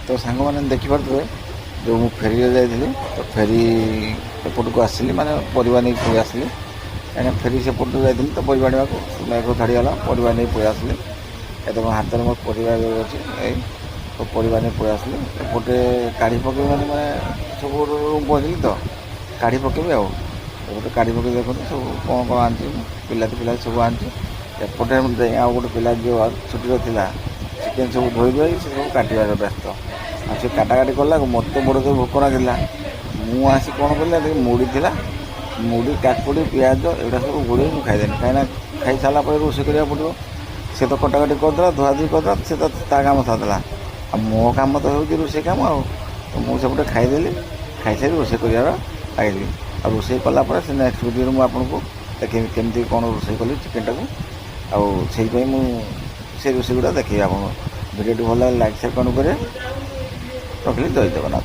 ତ ସାଙ୍ଗମାନେ, ଦେଖିପାରୁଥିବେ ଯେଉଁ ମୁଁ ଫେରିରେ ଯାଇଥିଲି, ତ ଫେରି ଏପଟକୁ ଆସିଲି, ମାନେ ପରିବା ନେଇକି ପଳେଇ ଆସିଲି। କାହିଁକିନା ଫେରି ସେପଟକୁ ଯାଇଥିଲି ତ ପରିବା ଆଣିବାକୁ, ମେଘ ଛାଡ଼ିଗଲା, ପରିବା ନେଇ ପଳେଇ ଆସିଲି। ଏ ତ ମୋ ହାତରେ ମୋ ପରିବା ଏବେ ଅଛି। ଏଇ ସବୁ ପରିବା ନେଇ ପଳେଇ ଆସିଲି। ଏପଟେ କାଢ଼ି ପକେଇବି, ମାନେ ମାନେ ସବୁ ରୁମ୍ ପହଞ୍ଚିଲି ତ କାଢ଼ି ପକେଇବି। ଆଉ ଏପଟେ କାଢ଼ି ପକେଇ ଦେଖନ୍ତୁ ସବୁ କ'ଣ କ'ଣ ଆଣିଛି ମୁଁ। ବିଲାତି ଫିଲାତି ସବୁ ଆଣିଛି। ଏପଟେ ଯାଇ ଆଉ ଗୋଟେ ପିଲା ଯେଉଁ ଛୁଟିରେ ଥିଲା, ଚିକେନ୍ ସବୁ ଧୋଇ ଧୋଇ ସେ ସବୁ କାଟିବାରେ ବ୍ୟସ୍ତ। ଆଉ ସେ କାଟାକାଟି କଲାକୁ ମୋତେ ବଡ଼ ଜୋର ଭୋକ ଲାଗିଲା। ମୁଁ ଆସି କ'ଣ କଲି ନା, ମୁଢ଼ି ଥିଲା, ମୁଢ଼ି, କାକୁଡ଼ି, ପିଆଜ ଏଗୁଡ଼ା ସବୁ ଗୋଳେଇ ମୁଁ ଖାଇଦେଲି। କାହିଁକିନା ଖାଇସାରିଲା ପରେ ରୋଷେଇ କରିବାକୁ ପଡ଼ିବ। ସେ ତ କଟାକଟି କରିଦେଲା, ଧୁଆଧୁଇ କରିଦେଲା, ସେ ତ ତା କାମ ସାରିଦେଲା। ଆଉ ମୋ କାମ ତ ହେଉଛି ରୋଷେଇ କାମ। ଆଉ ତ ମୁଁ ସେପଟେ ଖାଇଦେଲି। ଖାଇସାରି ରୋଷେଇ କରିବାର ଲାଗିଲି। ଆଉ ରୋଷେଇ କଲା ପରେ ସେ ନେକ୍ସଟ ଭିଡ଼ିଓରେ ମୁଁ ଆପଣଙ୍କୁ ଦେଖେଇବି କେମିତି କ'ଣ ରୋଷେଇ କଲି ଚିକେନଟାକୁ। ଆଉ ସେଇପାଇଁ ମୁଁ ସେ ରୋଷେଇ ଗୁଡ଼ା ଦେଖେଇବି ଆପଣଙ୍କୁ। ଭିଡ଼ିଓଟି ଭଲ ଲାଗିଲେ ଲାଇକ୍, ସେୟାର, କମେଣ୍ଟ କରିବେ। ରଖିଲି, ଜୟ ଜଗନ୍ନାଥ।